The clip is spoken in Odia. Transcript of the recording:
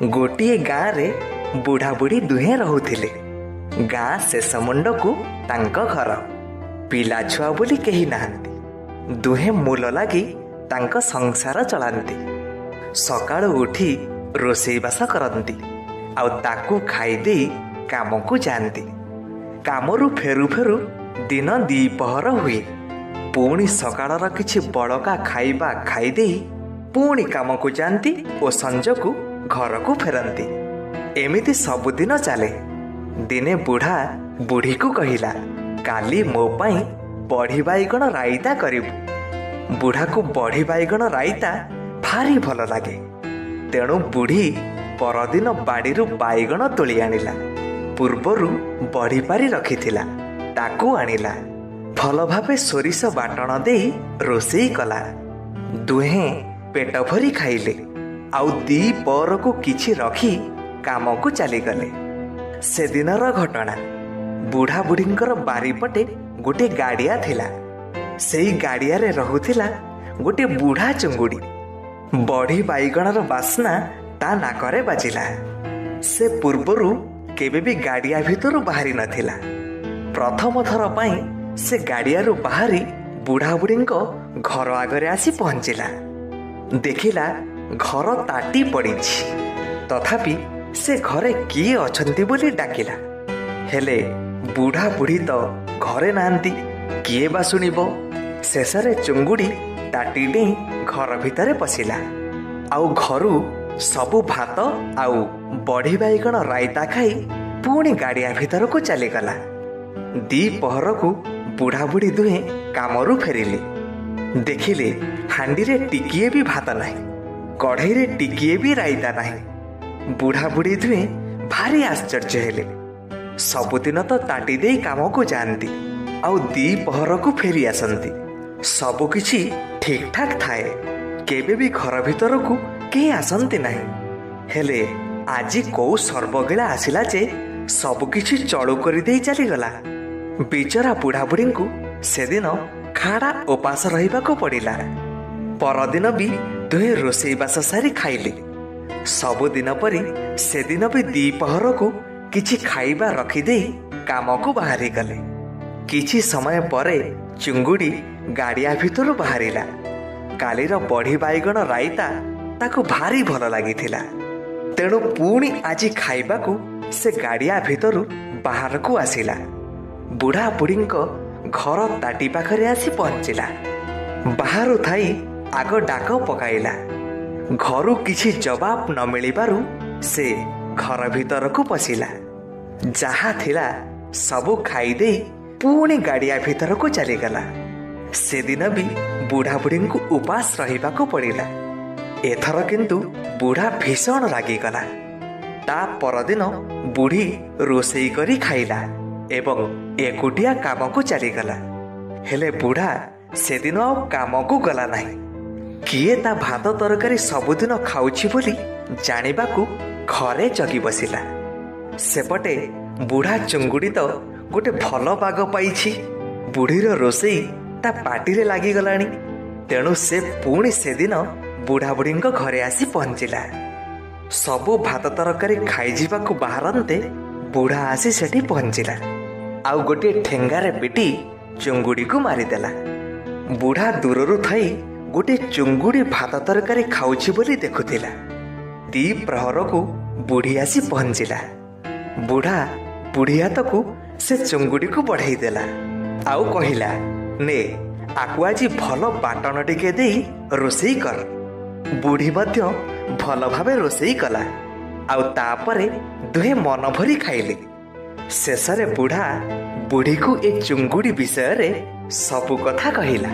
ଗୋଟିଏ ଗାଁରେ ବୁଢ଼ା ବୁଢ଼ୀ ଦୁହେଁ ରହୁଥିଲେ। ଗାଁ ଶେଷ ମୁଣ୍ଡକୁ ତାଙ୍କ ଘର। ପିଲା ଛୁଆ ବୋଲି କେହି ନାହାନ୍ତି। ଦୁହେଁ ମୂଲ ଲାଗି ତାଙ୍କ ସଂସାର ଚଳାନ୍ତି। ସକାଳୁ ଉଠି ରୋଷେଇବାସ କରନ୍ତି ଆଉ ତାକୁ ଖାଇଦେଇ କାମକୁ ଯାଆନ୍ତି। କାମରୁ ଫେରୁ ଫେରୁ ଦିନ ଦ୍ୱିପହର ହୁଏ। ପୁଣି ସକାଳର କିଛି ବଳକା ଖାଇବା ଖାଇଦେଇ ପୁଣି କାମକୁ ଯାଆନ୍ତି ଓ ସଞ୍ଜକୁ ଘରକୁ ଫେରନ୍ତି। ଏମିତି ସବୁଦିନ ଚାଲେ। ଦିନେ ବୁଢ଼ା ବୁଢ଼ୀକୁ କହିଲା, କାଲି ମୋ ପାଇଁ ବଢ଼ି ବାଇଗଣ ରାଇତା କରିବୁ। ବୁଢ଼ାକୁ ବଢ଼ି ବାଇଗଣ ରାଇତା ଭାରି ଭଲ ଲାଗେ। ତେଣୁ ବୁଢ଼ୀ ପରଦିନ ବାଡ଼ିରୁ ବାଇଗଣ ତୋଳି ଆଣିଲା। ପୂର୍ବରୁ ବଢ଼ି ପାରି ରଖିଥିଲା, ତାକୁ ଆଣିଲା। ଭଲ ଭାବେ ସୋରିଷ ବାଟଣ ଦେଇ ରୋଷେଇ କଲା। ଦୁହେଁ ପେଟ ଭରି ଖାଇଲେ ଆଉ ଦି ପରକୁ କିଛି ରଖି କାମକୁ ଚାଲିଗଲେ। ସେଦିନର ଘଟଣା। ବୁଢ଼ା ବୁଢ଼ୀଙ୍କର ବାରିପଟେ ଗୋଟିଏ ଗାଡ଼ିଆ ଥିଲା। ସେଇ ଗାଡ଼ିଆରେ ରହୁଥିଲା ଗୋଟିଏ ବୁଢ଼ା ଚୁଙ୍ଗୁଡ଼ି। ବଢ଼ି ବାଇଗଣର ବାସ୍ନା ତା ନାକରେ ବାଜିଲା। ସେ ପୂର୍ବରୁ କେବେ ବି ଗାଡ଼ିଆ ଭିତରୁ ବାହାରି ନଥିଲା। ପ୍ରଥମ ଥର ପାଇଁ ସେ ଗାଡ଼ିଆରୁ ବାହାରି ବୁଢ଼ା ବୁଢ଼ୀଙ୍କ ଘର ଆଗରେ ଆସି ପହଞ୍ଚିଲା। ଦେଖିଲା ଘର ତାଟି ପଡ଼ିଛି। ତଥାପି ସେ ଘରେ କିଏ ଅଛନ୍ତି ବୋଲି ଡାକିଲା। ହେଲେ ବୁଢ଼ା ବୁଢ଼ୀ ତ ଘରେ ନାହାନ୍ତି, କିଏ ବା ଶୁଣିବ? ଶେଷରେ ଚୁଙ୍ଗୁଡ଼ି ତାଟି ଡେଇଁ ଘର ଭିତରେ ପଶିଲା ଆଉ ଘରୁ ସବୁ ଭାତ ଆଉ ବଢ଼ି ବାଇଗଣ ରାଇତା ଖାଇ ପୁଣି ଗାଡ଼ିଆ ଭିତରକୁ ଚାଲିଗଲା। ଦ୍ୱିପହରକୁ ବୁଢ଼ା ବୁଢ଼ୀ ଦୁହେଁ କାମରୁ ଫେରିଲେ। ଦେଖିଲେ ହାଣ୍ଡିରେ ଟିକିଏ ବି ଭାତ ନାହିଁ, କଢ଼େଇରେ ଟିକିଏ ବି ରାଇତା ନାହିଁ। ବୁଢ଼ା ବୁଢ଼ୀ ଦୁହେଁ ଭାରି ଆଶ୍ଚର୍ଯ୍ୟ ହେଲେ। ସବୁଦିନ ତ ତାଟି ଦେଇ କାମକୁ ଯାଆନ୍ତି ଆଉ ଦ୍ୱିପହରକୁ ଫେରି ଆସନ୍ତି। ସବୁକିଛି ଠିକ୍ଠାକ୍ ଥାଏ, କେବେ ବି ଘର ଭିତରକୁ କେହି ଆସନ୍ତି ନାହିଁ। ହେଲେ ଆଜି କୋଉ ସର୍ବଗିଳା ଆସିଲା ଯେ ସବୁକିଛି ଚଳୁ କରିଦେଇ ଚାଲିଗଲା। ବିଚରା ବୁଢ଼ାବୁଢ଼ୀଙ୍କୁ ସେଦିନ ଖାଡ଼ା ଉପାସ ରହିବାକୁ ପଡ଼ିଲା। ପରଦିନ ବି ଦୁହେଁ ରୋଷେଇବାସ ସାରି ଖାଇଲେ। ସବୁଦିନ ପରି ସେଦିନ ବି ଦ୍ୱିପହରକୁ କିଛି ଖାଇବା ରଖିଦେଇ କାମକୁ ବାହାରିଗଲେ। କିଛି ସମୟ ପରେ ଚୁଙ୍ଗୁଡ଼ି ଗାଡ଼ିଆ ଭିତରୁ ବାହାରିଲା। କାଲିର ବଢ଼ି ବାଇଗଣ ରାଇତା ତାକୁ ଭାରି ଭଲ ଲାଗିଥିଲା। ତେଣୁ ପୁଣି ଆଜି ଖାଇବାକୁ ସେ ଗାଡ଼ିଆ ଭିତରୁ ବାହାରକୁ ଆସିଲା। ବୁଢ଼ା ବୁଢ଼ୀଙ୍କ ଘର ତାଟି ପାଖରେ ଆସି ପହଞ୍ଚିଲା। ବାହାରୁ ଥାଇ ଆଗ ଡାକ ପକାଇଲା। ଘରୁ କିଛି ଜବାବ ନ ମିଳିବାରୁ ସେ ଘର ଭିତରକୁ ପଶିଲା। ଯାହା ଥିଲା ସବୁ ଖାଇଦେଇ ପୁଣି ଗାଡ଼ିଆ ଭିତରକୁ ଚାଲିଗଲା। ସେଦିନ ବି ବୁଢ଼ା ବୁଢ଼ୀଙ୍କୁ ଉପାସ ରହିବାକୁ ପଡ଼ିଲା। ଏଥର କିନ୍ତୁ ବୁଢ଼ା ଭୀଷଣ ରାଗିଗଲା। ତା ପରଦିନ ବୁଢ଼ୀ ରୋଷେଇ କରି ଖାଇଲା ଏବଂ ଏକୁଟିଆ କାମକୁ ଚାଲିଗଲା। ହେଲେ ବୁଢ଼ା ସେଦିନ ଆଉ କାମକୁ ଗଲା ନାହିଁ। କିଏ ତା ଭାତ ତରକାରୀ ସବୁଦିନ ଖାଉଛି ବୋଲି ଜାଣିବାକୁ ଘରେ ଜଗି ବସିଲା। ସେପଟେ ବୁଢ଼ା ଚୁଙ୍ଗୁଡ଼ି ତ ଗୋଟେ ଭଲ ବାଗ ପାଇଛି। ବୁଢ଼ୀର ରୋଷେଇ ତା ପାଟିରେ ଲାଗିଗଲାଣି। ତେଣୁ ସେ ପୁଣି ସେଦିନ ବୁଢ଼ା ବୁଢ଼ୀଙ୍କ ଘରେ ଆସି ପହଞ୍ଚିଲା। ସବୁ ଭାତ ତରକାରୀ ଖାଇଯିବାକୁ ବାହାରନ୍ତେ ବୁଢ଼ା ଆସି ସେଠି ପହଞ୍ଚିଲା ଆଉ ଗୋଟିଏ ଠେଙ୍ଗାରେ ପିଟି ଚୁଙ୍ଗୁଡ଼ିକୁ ମାରିଦେଲା। ବୁଢ଼ା ଦୂରରୁ ଥାଇ ଗୋଟିଏ ଚୁଙ୍ଗୁଡ଼ି ଭାତ ତରକାରୀ ଖାଉଛି ବୋଲି ଦେଖୁଥିଲା। ଦ୍ୱିପ୍ରହରକୁ ବୁଢ଼ୀ ଆସି ପହଞ୍ଚିଲା। ବୁଢ଼ା ବୁଢ଼ୀ ହାତକୁ ସେ ଚୁଙ୍ଗୁଡ଼ିକୁ ବଢ଼େଇ ଦେଲା ଆଉ କହିଲା, ନେ, ଆକୁ ଆଜି ଭଲ ବାଟଣ ଟିକେ ଦେଇ ରୋଷେଇ କର। ବୁଢ଼ୀ ମଧ୍ୟ ଭଲ ଭାବେ ରୋଷେଇ କଲା ଆଉ ତାପରେ ଦୁହେଁ ମନ ଭରି ଖାଇଲେ। ଶେଷରେ ବୁଢ଼ା ବୁଢ଼ୀକୁ ଏ ଚୁଙ୍ଗୁଡ଼ି ବିଷୟରେ ସବୁ କଥା କହିଲା।